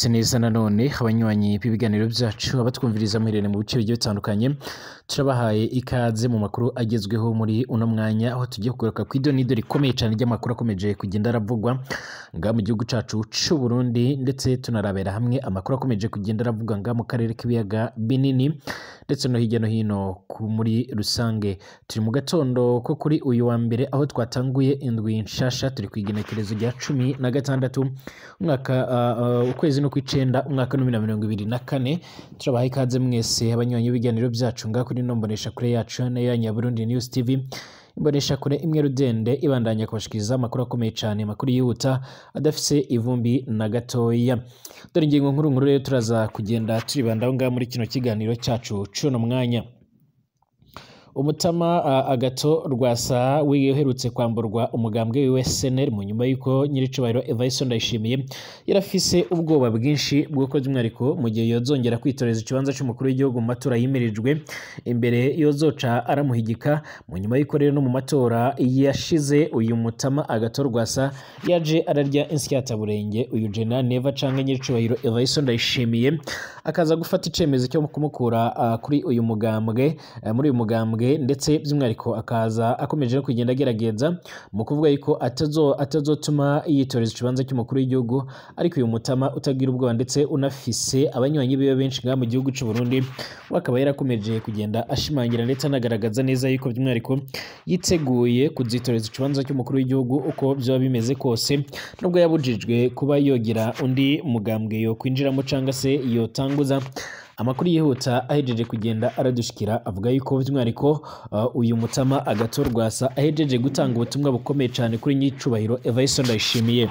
Mwaramutse neza nanone abanywanyi b'ibiganiro byacu, abatwumviriza muherereye mu bice bigiye bitandukanye, turabahaye ikaze mu makuru agezweho muri uno mwanya, aho tugiye kugaruka ku idonido rikomeye cyane ry'amakuru akomeje kugenda aravugwa ngaha mu gihugu cacu c'u Burundi, ndetse tunarabera hamwe amakuru akomeje kugenda aravugwa ngaha mu karere k'ibiyaga binini ndetse no hirya no hino muri rusange. Turi mu gatondo ko kuri uyu wa mbere, aho twatanguye indwi nshasha, turi ku igenekerezo rya 16 umwaka ukwezi no kw'icenda umwaka wa 2024. Turabaha ikaze mwese abanywanyi b'ibiganiro byacu ngaha kuri ino mboneshakure yacu nayo ya Nyaburundi News TV, imboneshakure imwe rudende ibandanya kubashikiriza amakuru akomeye cyane, amakuru yihuta adafise ivumbi na gatoya. Dore ingingo nkuru nkuru rero turaza kugenda turibandaho ngaha muri kino kiganiro cyacu c'uno mwanya. Umutama Agato Rwasa uherutse kwamburwa umugambwe wiwe SNL mu nyuma y'uko nyiricubahiro Evariste Ndayishimiye yarafise ubwoba bwinshi bw'uko by'umwihariko mu gihe yozongera kwitoreza ikibanza c'umukuru w'igihugu mu matora yimirijwe imbere yozoca aramuhigika. Mu nyuma y'uko rero no mu matora yashize uyu mutama Agato Rwasa yaje ararya insyataburenge uyu General Neva canke nyiricubahiro Evariste Ndayishimiye, akaza gufata icemezo cyo kumukura kuri uyu mugambwe, muri uyu mugambwe, ndetse by'umwihariko akaza akomeje no kugenda agerageza mu kuvuga yuko atazotuma yitoreza ikibanza cy'umukuru w'igihugu. Ariko uyu mutama utagira ubwoba ndetse unafise abanywanyi biwe benshi ngaha mu gihugu c'u Burundi, we akaba yarakomeje kugenda ashimangira ndetse anagaragaza neza yuko by'umwihariko yiteguye kuzitoreza ikibanza cy'umukuru w'igihugu uko byaba bimeze kose, nubwo yabujijwe kuba yogira undi mugambwe yo kwinjiramo cangwa se yotanguza. Amakuru yihuta ahejeje kugenda aradushikira avuga yuko by'umwihariko uyu mutama Agato Rwasa ahejeje gutanga ubutumwa bukomeye cyane kuri nyicubahiro Evariste Ndayishimiye.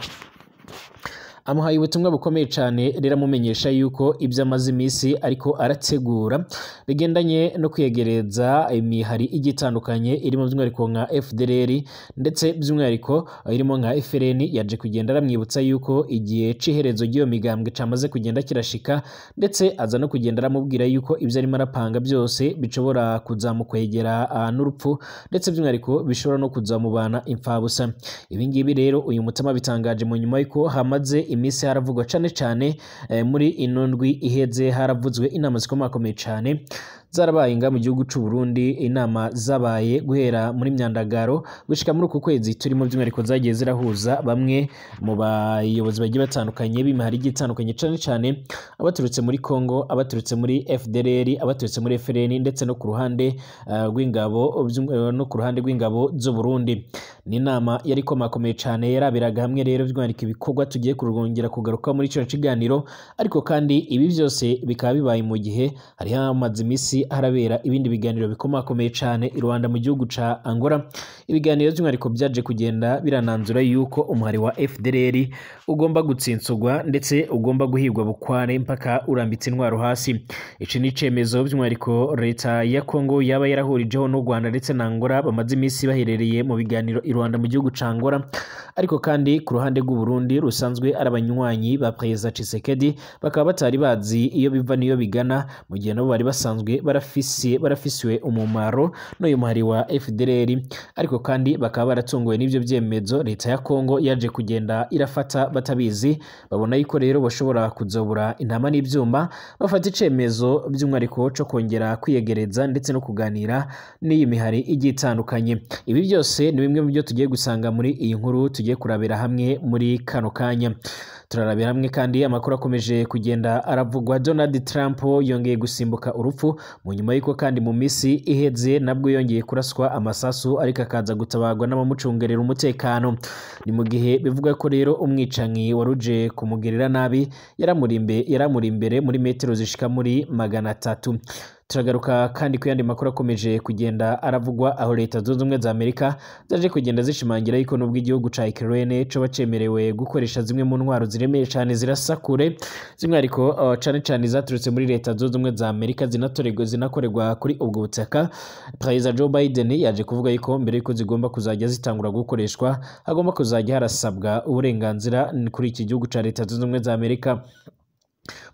Amuhaye ubutumwa bukomeye cyane rero, amumenyesha yuko ibyo amaze iminsi ariko arategura bigendanye no kwiyegereza imihari igiye itandukanye irimo by'umwihariko nka FDLR, ndetse by'umwihariko irimo nka FRN. Yaje kugenda aramwibutsa yuko igihe c'iherezo ry'iyo migambwe camaze kugenda kirashika, ndetse aza no kugenda aramubwira yuko ibyo arimo arapanga byose bishobora kuzamukwegera n'urupfu, ndetse by'umwihariko bishobora no kuzamubana imfabusa. Ibi ngibi rero uyu mutama bitangaje mu nyuma yuko hamaze iminsi haravugwa cane cane, muri ino ndwi iheze haravuzwe inama zikomakomeye cane zarabaye nga mu gihugu c'u Burundi, inama zabaye guhera muri myandagaro gushika muri uku kwezi turimo, by'umwihariko zagiye zirahuza bamwe mu bayobozi bagiye batandukanye b'imihari igiye itandukanye, cane cane abaturutse muri Congo, abaturutse muri FDLR, abaturutse muri FRN, ndetse no ku ruhande rw'ingabo no ku ruhande rw'ingabo z'u Burundi. Ni inama yari ikomakomeye cane, yarabiraga hamwe rero by'umwihariko ibikorwa tugiye kurongera kugaruka muri kino kiganiro. Ariko kandi ibi byose bikaba bibaye mu gihe hari hamaze iminsi harabera ibindi biganiro bikomakomeye cane i Rwanda mu gihugu ca Angola, ibiganiro by'umwihariko byaje kugenda birananzura yuko umuhari wa FDLR ugomba gutsinsurwa ndetse ugomba guhigwa bukware mpaka urambitse intwaro hasi. Ici ni icemezo by'umwihariko leta ya Congo yaba yarahurijeho n'u Rwanda ndetse na Angola, bamaze iminsi baherereye mu biganiro i Rwanda mu gihugu ca Angola. Ariko kandi ku ruhande rw'u Burundi rusanzwe ari abanywanyi ba Perezida Tshisekedi, bakaba batari bazi iyo biva n'iyo bigana, mu gihe nabo bari basanzwe barafisiwe umumaro n'uyu muhari wa FDLR. Ariko kandi bakaba baratunguwe n'ivyo vyemezo leta ya Congo yaje kugenda irafata batabizi, babona yuko rero bashobora kuzobura intama n'ivyuma, bafata icemezo by'umwihariko co kongera kwiyegereza ndetse no kuganira n'iyi mihari igiye itandukanye. Ibi byose ni bimwe mu byo tugiye gusanga muri iyi nkuru tugiye kurabira hamwe muri kano kanya. Turarabira hamwe kandi amakuru akomeje kugenda aravugwa. Donald Trump yongeye gusimbuka urupfu mu nyuma y'uko kandi mu minsi iheze nabwo yongeye kuraswa amasasu, ariko akaza gutabarwa n'abamucungerera umutekano. Ni mu gihe bivuga ko rero umwicanyi waruje kumugerera nabi yaramuri imbere muri metero zishika muri 300. Turagaruka kandi ku yandi makuru akomeje kugenda aravugwa, aho leta zunze ubumwe za Amerika zaje kugenda zishimangira yuko nubwo igihugu ca Ukraine coba cemerewe gukoresha zimwe mu ntwaro ziremeye cane zirasa kure, by'umwihariko cane cane zaturutse muri leta zunze ubumwe za Amerika zinakorerwa kuri ubwo butaka, Perezida Joe Biden yaje kuvuga yuko mbere yuko zigomba kuzajya zitangura gukoreshwa hagomba kuzajya harasabwa uburenganzira kuri iki gihugu ca leta zunze ubumwe za Amerika.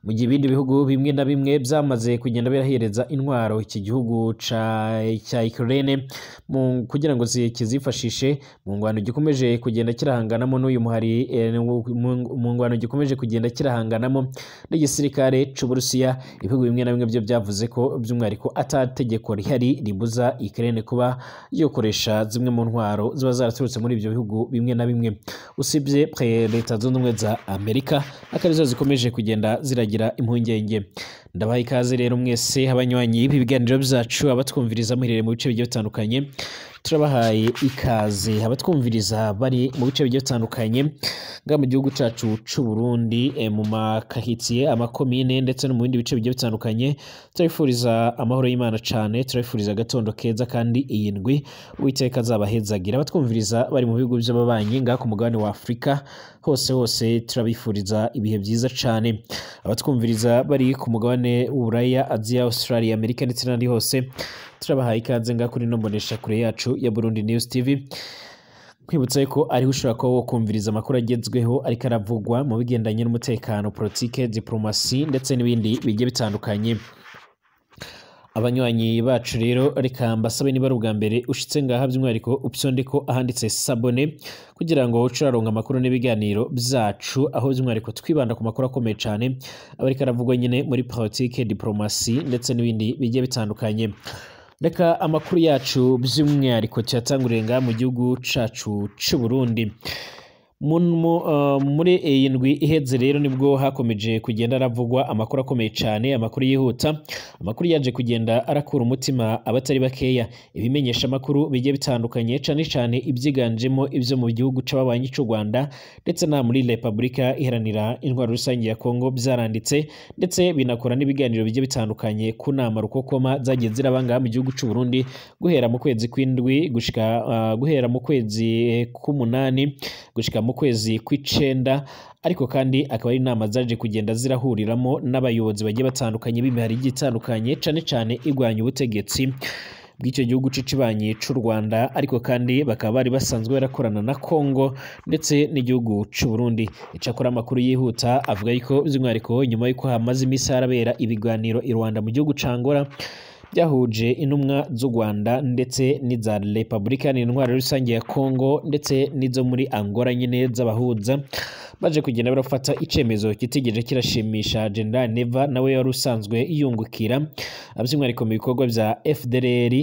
Mu gihe ibindi bihugu bimwe na bimwe byamaze kugenda birahereza intwaro iki gihugu cya Ukraine kugira ngo kizifashishe mu ngwano gikomeje kugenda kirahanganamo n'uyu muhari, mu ngwano gikomeje kugenda kirahanganamo n'igisirikare c'Uburusiya, ibihugu bimwe na bimwe byo byavuze ko by'umwihariko atategeko rihari ribuza Ukraine kuba yokoresha zimwe mu ntwaro ziba zaraturutse muri ibyo bihugu bimwe na bimwe, usibye Leta Zunze Ubumwe za Amerika akarizo zikomeje kugenda ziragira impungenge. Ndabaha ikaze rero mwese abanywanyi b'ibiganiro byacu, abatwumviriza muherereye mu bice bigiye bitandukanye, turabahaye ikaze. Abatwumviriza bari mu bice bigiye bitandukanye nga mu gihugu cacu c'u Burundi, mu makahitiye, amakomine ndetse no mu bindi bice bigiye bitandukanye, turabifuriza amahoro y'Imana cane, turabifuriza agatondo keza kandi iyi ndwi Uwiteka azabahezagira. Abatwumviriza bari mu bihugu by'ababanyi ngaha ku mugabane wa Afurika hose hose, turabifuriza ibihe byiza cane. Abatwumviriza bari ku mugabane w'Uburaya, Aziya, Australia, Amerika ndetse n'ahandi hose, turabahaye ikaze ngaha kuri ino mboneshakure yacu ya Burundi News TV. Kwibutsa ko ariho ushobora kuba wokumviriza amakuru agezweho ariko aravugwa mu bigendanye n'umutekano, politike, diplomasi ndetse n'ibindi bigiye bitandukanye. Abanywanyi bacu rero, reka mbasabe niba ari ubwa mbere ushitse ngaha, by'umwihariko upyonde ko ahanditse s'abonner kugira ngo uce uraronka amakuru n'ibiganiro byacu, aho by'umwihariko twibanda ku makuru akomeye cane aba ariko aravugwa nyine muri politike, diplomasi ndetse n'ibindi bigiye bitandukanye. Reka amakuru yacu by'umwihariko tuyatangurire ngaha mu gihugu cacu c'u Burundi. Muri iyi ndwi iheze rero nibwo hakomeje kugenda aravugwa amakuru akomeye cyane, amakuru yihuta, amakuru yaje kugenda arakura umutima abatari bakeya. Ibimenyesha amakuru bigiye bitandukanye, cyane cyane ibyiganjemo ibyo mu gihugu c'ababanyi c'u Rwanda ndetse na muri Repubulika Iharanira Intwaro Rusange ya Kongo, byaranditse ndetse binakora n'ibiganiro bigiye bitandukanye ku nama rukokoma zagiye ziraba ngaha mu gihugu c'u Burundi guhera mu kwezi kw'indwi gushika guhera mu kwezi k'umunani gushika mu kwezi kw'icenda. Ariko kandi akaba ari inama zaje kugenda zirahuriramo n'abayobozi bagiye batandukanye b'imihari igiye itandukanye, cane cane igwanya ubutegetsi bw'icyo gihugu c'ikibanyi c'u Rwanda, ariko kandi bakaba bari basanzwe barakorana na Kongo ndetse n'igihugu c'u Burundi. Icakora amakuru yihuta avuga yuko by'umwihariko nyuma y'uko hamaze iminsi harabera ibiganiro i Rwanda mu gihugu ca Angola byahuje intumwa z'u Rwanda ndetse n'iza Repubulika Intwaro Rusange ya Kongo ndetse n'izo muri Angola nyine z'abahuza, baje kugenda barafata icemezo kitigeze kirashimisha General Neva, nawe wari usanzwe yungukira by'umwihariko mu bikorwa bya FDLR,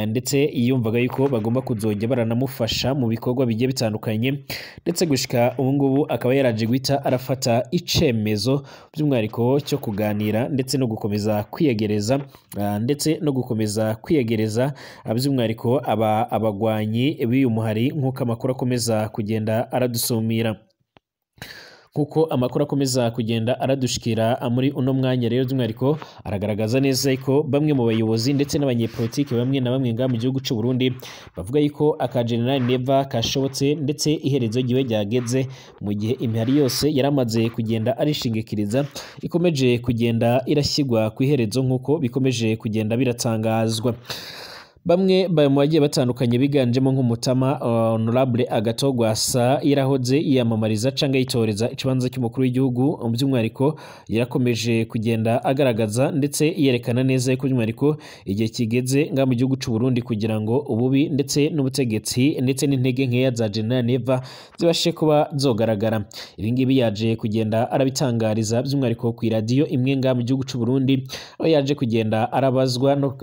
ndetse yumvaga yuko bagomba kuzojya baranamufasha mu bikorwa bigiye bitandukanye, ndetse gushika ubu ngubu akaba yaraje guhita arafata icemezo by'umwihariko cyo kuganira ndetse no gukomeza kwiyegereza ndetse no gukomeza kwiyegereza by'umwihariko abagwanyi b'uyu muhari, nk'uko amakuru akomeza kugenda aradusumira. Kuko amakuru akomeza kugenda aradushikira muri uno mwanya rero, by'umwihariko aragaragaza neza ko bamwe mu bayobozi ndetse n'abanyepolitiki bamwe na bamwe ngaha mu gihugu c'u Burundi bavuga yuko aka General Neva kashobotse ndetse iherezo ryiwe ryageze, mu gihe imihari yose yaramaze kugenda arishingikiriza ikomeje kugenda irashyirwa ku iherezo nk'uko bikomeje kugenda biratangazwa. Bamwe mu bagiye batandukanye biganjemo nk'umutama Honorable Agathon Rwasa, yarahoze yiyamamariza canke yitoreza ikibanza cy'umukuru w'igihugu, by'umwihariko yarakomeje kugenda agaragaza ndetse yerekana neza ko by'umwihariko igihe kigeze ngaha mu gihugu c'u Burundi kugira ngo ububi ndetse n'ubutegetsi ndetse n'intege nkeya za General Neva zibashe kuba zogaragara. Ibi ngibi yaje kugenda arabitangariza by'umwihariko ku iradiyo imwe ngaha mu gihugu c'u Burundi, aho yaje kugenda arabazwa no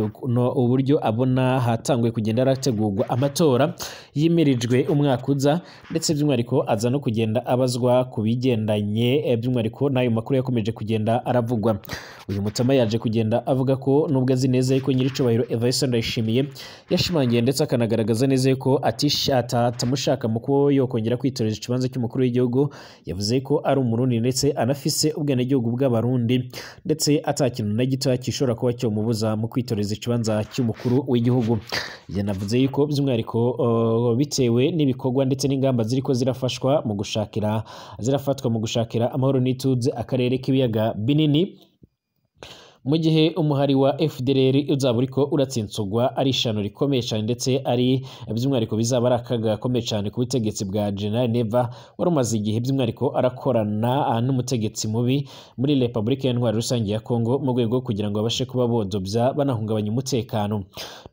uburyo abona hatanguye kugenda harategurwa amatora yimirijwe umwaka uza, ndetse by'umwihariko aza no kugenda abazwa ku bigendanye by'umwihariko n'ayo makuru yakomeje kugenda aravugwa. Uyu mutama yaje kugenda avuga ko nubwo azi neza yuko nyiricubahiro Evariste Ndayishimiye yashimangiye ndetse akanagaragaza neza yuko atamushaka mu kuba yokongera kwitoreza ikibanza cy'umukuru w'igihugu, yavuze ko ari umurundi ndetse anafise ubwenegihugu bw'abarundi, ndetse atakintu na gito gishobora kuba cyomubuza mu kwitoreza ikibanza cy'umukuru w'igihugu. Yanavuze yuko by'umwihariko bitewe n'ibikorwa ndetse n'ingamba ziriko zirafashwa mu gushakira zirafatwa mu gushakira amahoro n'ituze akarere k'ibiyaga binini, Mu gihe umuhari wa FDLR uzaba uriko uratsinsurwa, ari ishano rikomeye cyane, ndetse ari by'umwihariko bizaba ari akaga gakomeye cyane ku butegetsi bwa General Neva, wari umaze igihe by'umwihariko arakorana n'umutegetsi mubi muri Republika y'Intwaro Rusange ya Kongo, mu rwego kugira ngo babashe kuba bodobya banahungabanya umutekano.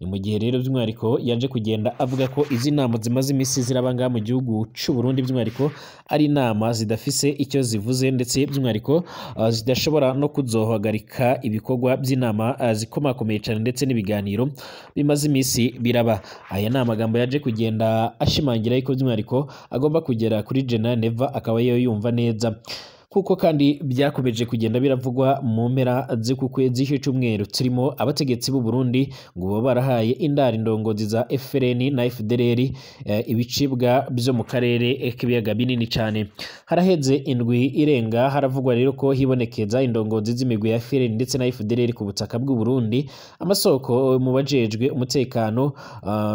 Ni mu gihe rero by'umwihariko yaje kugenda avuga ko izi nama zimaze iminsi ziraba ngaha mu gihugu c'u Burundi by'umwihariko ari inama zidafise icyo zivuze, ndetse by'umwihariko zidashobora no kuzohagarika ibikorwa by'inama zikomakomeye cyane, ndetse n'ibiganiro bimaze iminsi biraba. Aya ni amagambo yaje kugenda ashimangira yuko by'umwihariko agomba kugera kuri General Neva akaba yo yumva neza, kuko kandi byakomeje kugenda biravugwa mu mpera z'uku kwezi cy'umweru turimo, abategetsi b'u Burundi ngo baba barahaye indaro indongozi za FRN na FDLR ibicibwa byo mu karere k'ibiyaga binini cyane. Haraheze indwi irenga haravugwa rero ko hibonekeza indongozi z'imigwi ya FRN ndetse na FDLR ku butaka bw'u Burundi. Amasoko mu bajejwe umutekano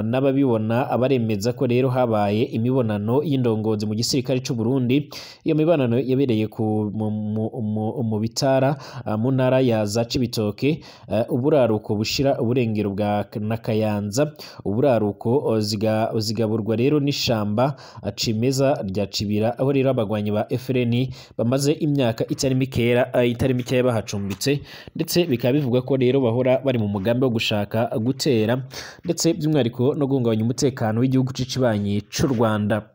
n'ababibona abaremeza ko rero habaye imibonano y'indongozi mu gisirikare cy'u Burundi. Iyo mibonano yabereye ku mu bitara mu ntara ya za Cibitoke, uburaruko bushira uburengero bwa na Kayanza. Uburaruko zigaburwa rero n'ishamba cimeza rya Cibira, aho rero abagwanyi ba FRN bamaze imyaka itari mikera itari mikeya bahacumbitse, ndetse bikaba bivugwa ko rero bahora bari mu mugambi wo gushaka gutera, ndetse by'umwihariko no guhungabanya umutekano w'igihugu c'ikibanyi c'u Rwanda.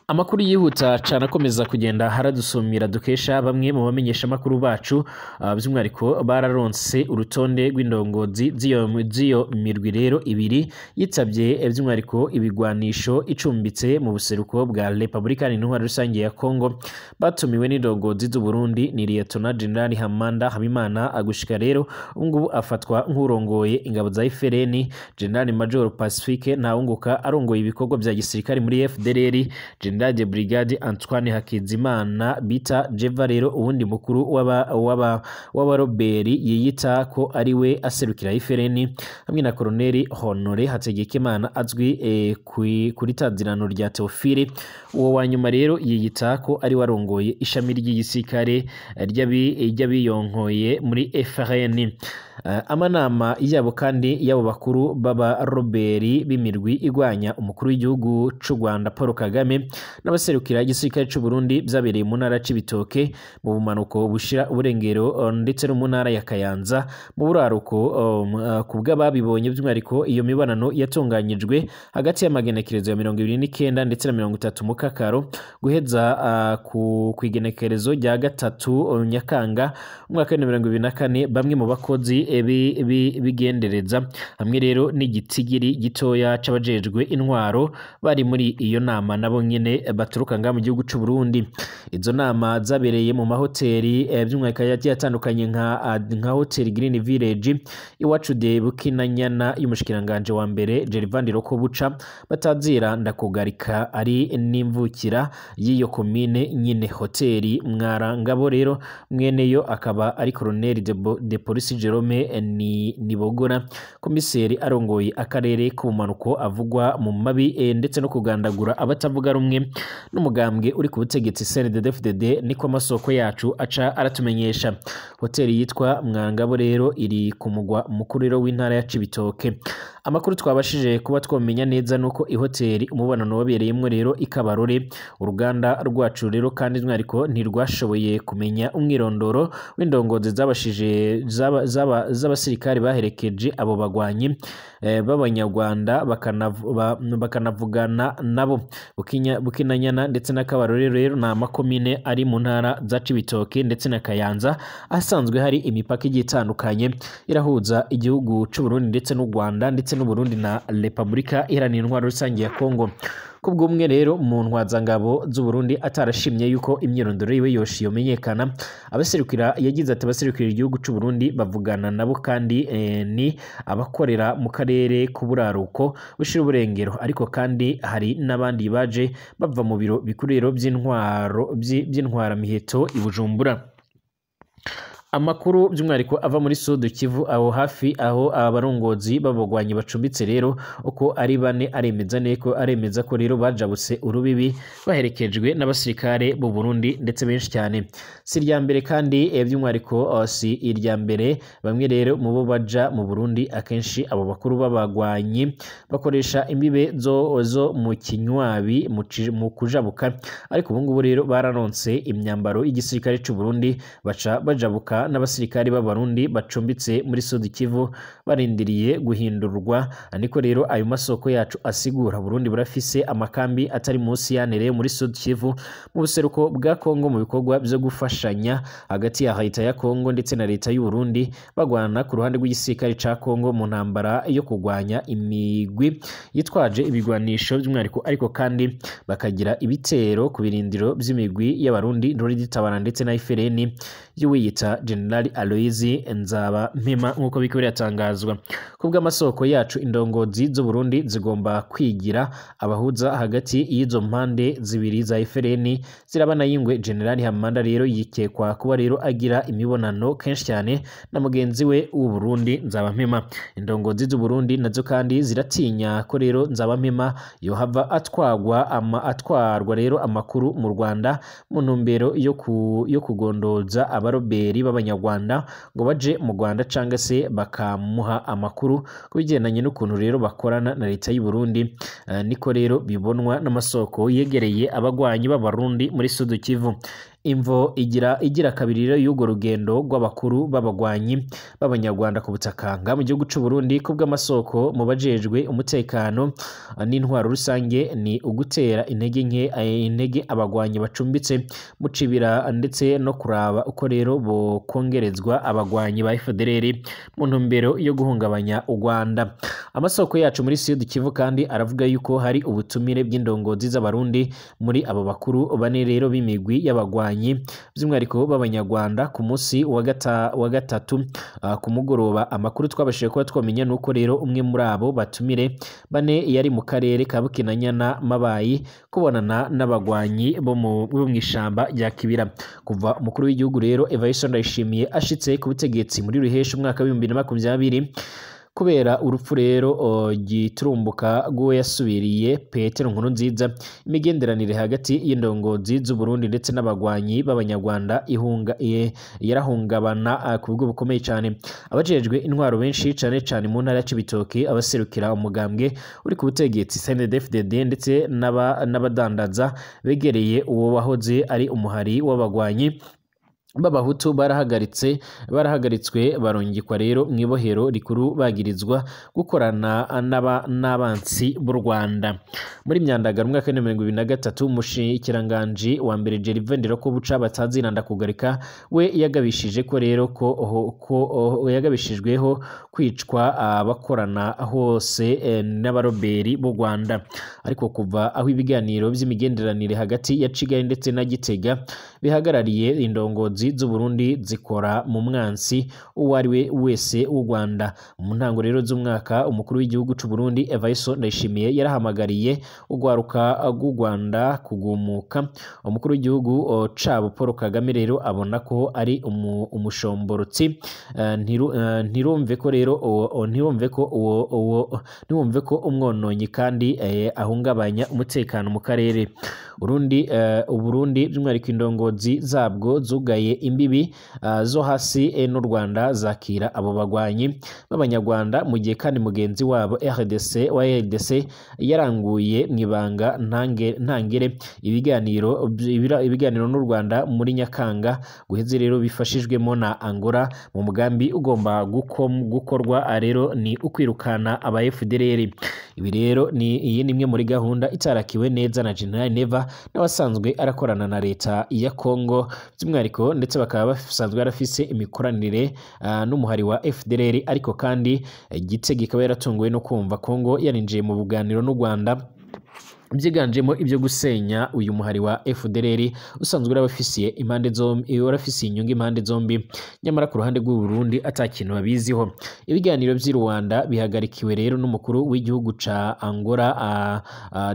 Amakuru yihuta cyane akomeza kugenda haradusumira dukesha bamwe mu bamenyesha makuru bacu, by'umwihariko bararonse urutonde rw'indongozi z'iyo mirwi rero ibiri yitabye by'umwihariko ibigwanisho icumbitse mu buseruko bwa Republika Intwaro Rusange ya Kongo. Batumiwe n'indongozi z'u Burundi ni Lieutenant General Hamanda Habimana, agushika rero ubungubu afatwa nk'urongoye ingabo za FRN, General Major Pacifique Ntawunguka arongoye ibikorwa bya gisirikare muri FDLR, General de Brigade Antoine Hakizimana bita Jeva rero uwundi mukuru w'abaroberi yiyita ko ari we aserukira FRN, hamwe na Colonel Honore Hategekimana azwi kuri tazirano rya Theophile. Uwo wa nyuma rero yiyita ko ari warongoye ishami ry'igisirikare ry'abiyonkoye muri FRN. Amanama yabo kandi y'abo bakuru baba Robert b'imirwi igwanya umukuru w'igihugu c'u Rwanda Paul Kagame n'abaserukira igisirikare c'u Burundi byabereye mu ntara Cibitoke, mu bumanuko bushira uburengero, ndetse no mu ntara ya Kayanza mu buraruko. Ku bw'ababibonye by'umwihariko iyo mibonano yatunganyijwe hagati y'amagenekerezo ya 29 ndetse na 30 Mukakaro guheza ku igenekerezo rya 3 Nyakanga umwaka wa 2024. Bamwe mu bakozi bigendereza hamwe rero n'igitigiri gitoya c'abajejwe intwaro bari muri iyo nama nabo nyene baturuka nga mu gihugu c'u Burundi. Izo nama zabereye mu mahoteli by'umwihariko yagiye atandukanye nka Hotel Green Village, Iwacu de Bukinanyana y'umushikiranganje wa mbere Gervais Rokobuca batazira ndakugarika ari n'imvukira y'iyo komine nyine, hoteli Mwarangabo rero mweneyo akaba ari Colonel de Police Jerome ni Nibogora, komiseri arongoye akarere k'ubumanuko avugwa mu mabi ndetse no kugandagura abatavuga rumwe n'umugambwe uri ku butegetsi CNDD-FDD, niko amasoko yacu aca aratumenyesha. Hoteli yitwa Mwangabo rero iri ku mugwa mukuru rero w'intara ya Cibitoke. Amakuru twabashije kuba twamenya neza nuko ihoteli umubonano wabereyemo rero ikabarore. Uruganda rwacu rero kandi mwariko ntirwashoboye kumenya umwirondoro w'indongozi zabashije z'abasirikare baherekeje abo bagwanyi b'abanyarwanda bakanavugana nabo. Bukinanyana ndetse na Kabarore rero ni amakomine ari mu ntara za Cibitoke ndetse na Kayanza, asanzwe hari imipaka igiye itandukanye irahuza igihugu c'u Burundi ndetse n'u Rwanda ndetse n'u Burundi na Republika Iharanira Intwaro Rusange ya Kongo. Kubw'umwe rero mu ntwazangabo z'u Burundi atarashimye yuko imyirondoro yiwe yoshi yomenyekana, abaserukira yagize ati abaserukira igihugu c'u Burundi bavugana nabo kandi ni abakorera mu karere k'uburaruko bushira uburengero, ariko kandi hari n'abandi baje bava mu biro bikuru rero by'intwaro by'intwara miheto i Bujumbura. Amakuru by'umwihariko ava muri Sud Kivu aho hafi aho abarongozi b'abagwanyi bacumbitse rero uko ari bane aremeza neko aremeza ko rero bajabutse urubibi baherekejwe n'abasirikare b'u Burundi ndetse benshi cyane. Si irya mbere kandi by'umwihariko si irya mbere bamwe rero mu bo baja mu Burundi akenshi abo bakuru b'abagwanyi bakoresha imbibe zo mu Kinywabi mu kujabuka, ariko ubu ngubu rero bararonse imyambaro y'igisirikare c'u Burundi baca bajabuka n'abasirikari b'Abarundi bacumbitse muri Sud Kivu barindiriye guhindurwa. Niko rero ayo masoko yacu asigura. Burundi burafise amakambi atari munsi y'ane rero muri Sud Kivu mu buseruko bwa Kongo mu bikorwa byo gufashanya hagati ya leta ya Kongo ndetse na leta y'u Burundi bagwana ku ruhande rw'igisirikare ca Kongo mu ntambara yo kugwanya imigwi yitwaje ibigwanisho by'umwihariko, ariko kandi bakagira ibitero ku birindiro by'imigwi y'Abarundi Rurigitabara ndetse na FRN y'uwiyita General Aloyizi Nzaba Mpema nk'uko biriko biratangazwa. Kubw'amasoko yacu, indongozi z'u Burundi zigomba kwigira abahuza hagati y'izo mpande zibiri za FRN zirabana y'ingwe. General Hamanda rero yikekwa kuba rero agira imibonano kenshi cyane na mugenzi we w'u Burundi Nzaba Mpema. Indongozi z'u Burundi nazo kandi ziratinya ko rero Nzaba Mpema yohava atwarwa rero amakuru mu Rwanda mu ntumbero yo kugondoza abaroberi b'Abanyarwanda ngo baje mu Rwanda canga se bakamuha amakuru ku bigendanye n'ukuntu rero bakorana na leta y'u Burundi. Niko rero bibonwa n'amasoko yegereye abagwanyi b'Abarundi muri Sud Kivu. Imvo igira kabiri rero y'urwo rugendo rw'abakuru b'abagwanyi b'Abanyarwanda ku butaka nga mu gihugu c'u Burundi kubw'amasoko mu bajejwe umutekano n'intwaro rusange ni ugutera intege nke intege abagwanyi bacumbitse mu Cibira ndetse no kuraba uko rero bokongerezwa abagwanyi ba FDLR mu ntumbero yo guhungabanya u Rwanda. Amasoko yacu muri Sud Kivu kandi aravuga yuko hari ubutumire bw'indongozi z'Abarundi muri abo bakuru bane rero b'imigwi y'abagwanyi by'umwihariko b'Abanyarwanda ku munsi wa gatatu ku mugoroba. Amakuru twabashije kuba twamenya nuko rero umwe muri abo batumire bane yari mu karere ka Bukinanyana Mabayi kubonana n'abagwanyi bo mu ishamba rya Kibira. Kuva umukuru w'igihugu rero Evariste Ndayishimiye ashitse ku butegetsi muri Ruheshi umwaka wa 2020 kubera urupfu rero giturumbuka rw'uwo yasubiriye Petero Nkurunziza, imigenderanire hagati y'indongozi z'u Burundi ndetse n'abagwanyi b'Abanyarwanda yarahungabana ku buryo bukomeye cyane. Abajejwe intwaro benshi cane cane mu ntara ya Cibitoke, abaserukira umugambwe uri ku butegetsi CNDD-FDD ndetse n'abadandaza begereye uwo wahoze ari umuhari w'abagwanyi b'Abahutu barahagaritswe barungikwa rero mu ibohero rikuru bagirizwa gukorana n'abansi b'u Rwanda. Muri Myandagaro umwaka wa 2023 umushikiranganji wa mbere Gervais Ndirakobuca bataziranda kugarika we yagabishije ko rero ko yagabishijweho kwicwa abakorana hose n'abaroberi b'u Rwanda. Ariko kuva aho ibiganiro by'imigenderanire hagati ya Kigali ndetse na Gitega bihagarariye indongozi z'u Burundi zikora mu mwansi uwo ari we wese w'u Rwanda. Mu ntango rero z'umwaka umukuru w'igihugu c'u Burundi Evariste Ndayishimiye yarahamagariye urwaruka rw'u Rwanda kugumuka. Umukuru w'igihugu cabo Paul Kagame rero abona ko ari umushomborotsi, ntirumve ko rero ntiwumve ko umwononyi kandi ahungabanya umutekano mu karere. Uburundi by'umwihariko indongozi zabwo zugaye imbibi zo hasi n'u Rwanda zakira abo bagwanyi b'Abanyarwanda, mu gihe kandi mugenzi wabo RDC wa RDC yaranguye mu ibanga ntangere ibiganiro n'u Rwanda muri Nyakanga guheze rero bifashijwemo na Angola mu mugambi ugomba gukorwa rero ni ukwirukana aba FDLR. Ibi rero ni iyi ni imwe muri gahunda itarakiwe neza na General Neva n'abasanzwe arakorana na leta ya Kongo by'umwihariko, ndetse bakaba basanzwe barafise imikoranire n'umuhari wa FDLR. Ariko kandi Gitega ikaba yaratunguwe no kumva Kongo yarinjiye mu buganiro n'u Rwanda byiganjemo ibyo gusenya uyu muhari wa FDLR usanzwe urabafisiye impande zombi, urafisiye inyungu impande zombi, nyamara ku ruhande rw'u Burundi atakintu babiziho. Ibiganiro by'i Rwanda bihagarikiwe rero n'umukuru w'igihugu ca Angola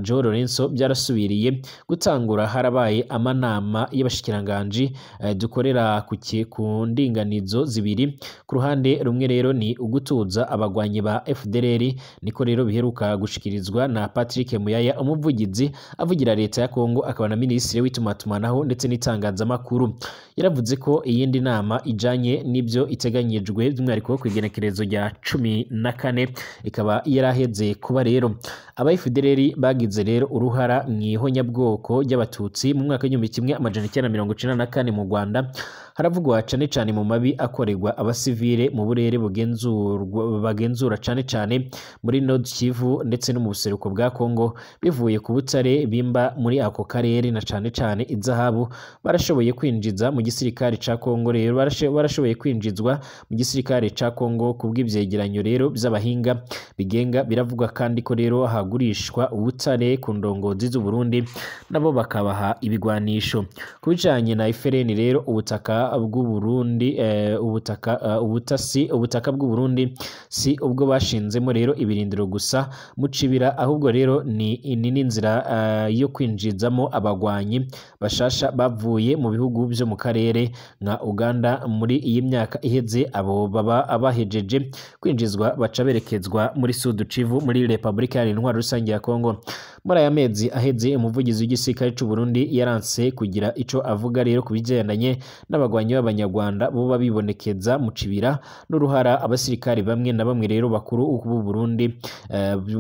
João Lourenço byarasubiriye gutangura. Harabaye amanama y'abashikiranganji dukorera ku ndinganizo zibiri. Ku ruhande rumwe rero ni ugutuza abagwanyi ba FDLR, niko rero biheruka gushikirizwa na Patrick Muyaya, umuvugizi avugira leta ya Kongo akaba na minisitiri w'itumatumanaho ndetse n'itangazamakuru. Yaravuze ko iyindi nama ijanye n'ibyo iteganyijwe by'umwihariko ku igenekerezo rya 14, ikaba yaraheze kuba. Rero aba FDLR bagize rero uruhara mu ihonyabwoko ry'abatutsi mu mwaka w'1994 mu Rwanda. Haravugwa cane cane mu mabi akorerwa abasivile mu burere bugenzurwa bagenzura, cane cane muri Nord Kivu ndetse no mu buseruko bwa Kongo, bivuye ku butare bimba muri ako karere na cane cane izahabu. Barashoboye kwinjiza mu gisirikare ca Kongo rero barashoboye kwinjizwa mu gisirikare ca Kongo kubw'ivyegeranyo rero by'abahinga bigenga. Biravugwa kandi ko rero hagurishwa ubutare ku ndongozi z'u Burundi, nabo bakabaha ibigwanisho. Ku bijanye na FRN rero, ubutaka bw'u Burundi ubutaka ubutasi ubutaka bw'u Burundi si ubwo bashinzemo rero ibirindiro gusa mu cibira, ahubwo rero ni n'inzira yo kwinjizamo abagwanyi bashasha bavuye mu bihugu byo mu karere nka Uganda. Muri iyi myaka iheze abo baba abahejeje kwinjizwa baca berekezwa muri Sud Kivu, muri Republika Iharanira Intwaro Rusange ya Kongo. Muri aya mezi aheze, umuvugizi w'igisirikare c'u Burundi yaranse kugira ico avuga rero ku bigendanye n'abagwanyi b'abanyarwanda bo bibonekeza mu cibira, n'uruhara abasirikari bamwe na bamwe rero bakuru b'u Burundi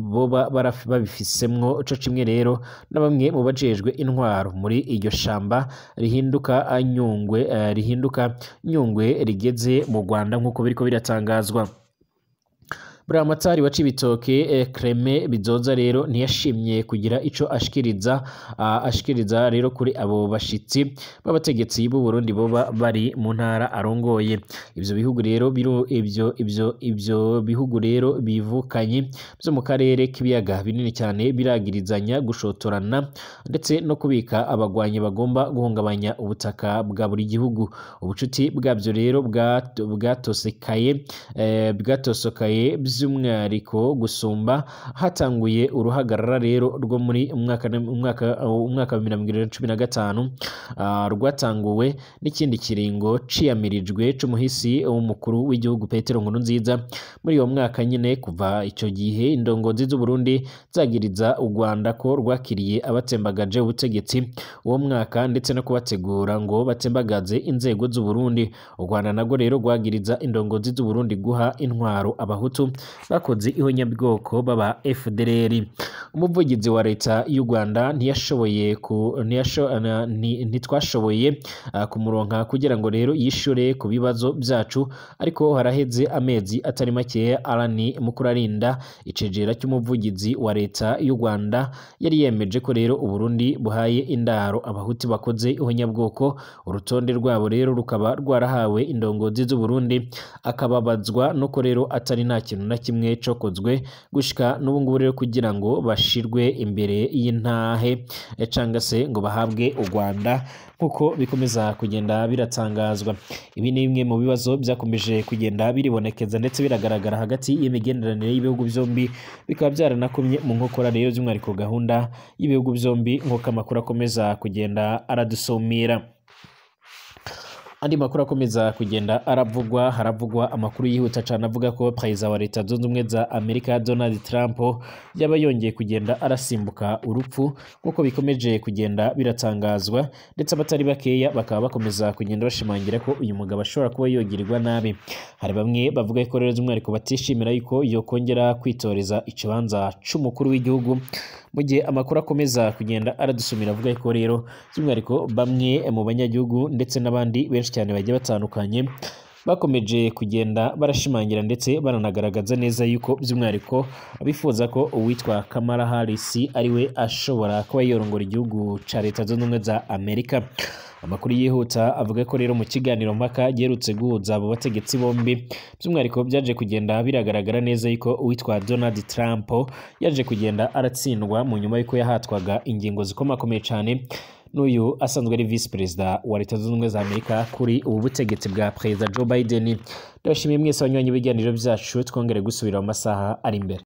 boba babifisemwo, co kimwe rero na bamwe mu bajejwe intwaro muri iryo shamba rihinduka Nyungwe, rihinduka Nyungwe rigeze mu Rwanda, nk'uko biriko biratangazwa. Buramatari wa Cibitoke Clement Bizoza rero ntiyashimye kugira ico ashikiriza rero kuri abo bashitsi b'abategetsi b'u Burundi boba bari mu ntara arongoye. Ivyo bihugu rero ivyo bihugu rero bivukanye byo mu karere k'ibiyaga binini cyane biragirizanya gushotorana ndetse no kubika abagwanyi bagomba guhungabanya ubutaka bwa buri gihugu. Ubucuti bwabyo rero bwatosekaye by'umwihariko gusumba hatanguye uruhagarara rero rwo muri umwaka wa 2015, rwatanguwe n'ikindi kiringo ciyamirijwe c'umuhisi w'umukuru w'igihugu Petero Nkurunziza muri uwo mwaka nyine. Kuva ico gihe indongozi z'u Burundi zagiriza u Rwanda ko rwakiriye abatembagaje ubutegetsi uwo mwaka, ndetse no kubategura ngo batembagaze inzego z'u Burundi. U Rwanda narwo rero rwagiriza indongozi z'u Burundi guha intwaro abahutu bakoze ihonyabwoko baba FDLR. Umuvugizi wa leta y'u Rwanda ntitwashoboye kumuronka kugira ngo rero yishure ku bibazo byacu, ariko haraheze amezi atari makeya Alani Mukurarinda, icegera cy'umuvugizi wa leta y'u Rwanda, yari yemeje ko rero u Burundi buhaye indaro abahutu bakoze ihonyabwoko. Urutonde rwabo rero rukaba rwarahawe indongozi z'u Burundi, akababazwa nuko rero atari nta kintu na kimwe cokozwe gushika n'ubu ngubu rero kugira ngo bashirwe imbere y'intahe canga se ngo bahabwe u Rwanda, nkuko bikomeza kugenda biratangazwa. Ibi ni bimwe mu bibazo byakomeje kugenda biribonekeza ndetse biragaragara hagati y'imigenderanire y'ibihugu byombi, bikaba byaranakomye mu nkokora rero by'umwihariko gahunda y'ibihugu byombi, nk'uko amakuru akomeza kugenda aradusumira. Andi makuru akomeza kugenda aravugwa, haravugwa amakuru yihuta cyane avuga ko perezida wa Leta Zunze Ubumwe za Amerika Donald Trump yaba yongeye kugenda arasimbuka urupfu, nk'uko bikomeje kugenda biratangazwa, ndetse abatari bakeya bakaba bakomeza kugenda bashimangira ko uyu mugabo ashobora kuba yogirirwa nabi. Hari bamwe bavuga ko rero by'umwihariko batishimira yuko yokongera kwitoreza ikibanza c'umukuru w'igihugu, mu gihe amakuru akomeza kugenda aradusumira avuga ko rero by'umwihariko bamwe mu banyagihugu ndetse n'abandi benshi cyane bagiye batandukanye bakomeje kugenda barashimangira ndetse baranagaragaza neza yuko by'umwihariko bifuza ko uwitwa Kamala Harris ariwe ashobora kuba yorongora igihugu ca Leta Zunze Ubumwe za Amerika. Amakuru yihuta avuga ko rero mu kiganiro mpaka giherutse guhuza abo bategetsi bombi, by'umwihariko byaje kugenda biragaragara neza yuko uwitwa Donald Trump yaje kugenda aratsindwa mu nyuma yuko yahatwaga ingingo zikomakomeye cyane n'uyu asanzwe ari visi perezida wa Leta Zunze Ubumwe za Amerika kuri ubu butegetsi bwa Perezida Joe Biden. Ndabashimiye mwese abanywanyi b'ibiganiro byacu, twongere gusubira mu masaha ari imbere.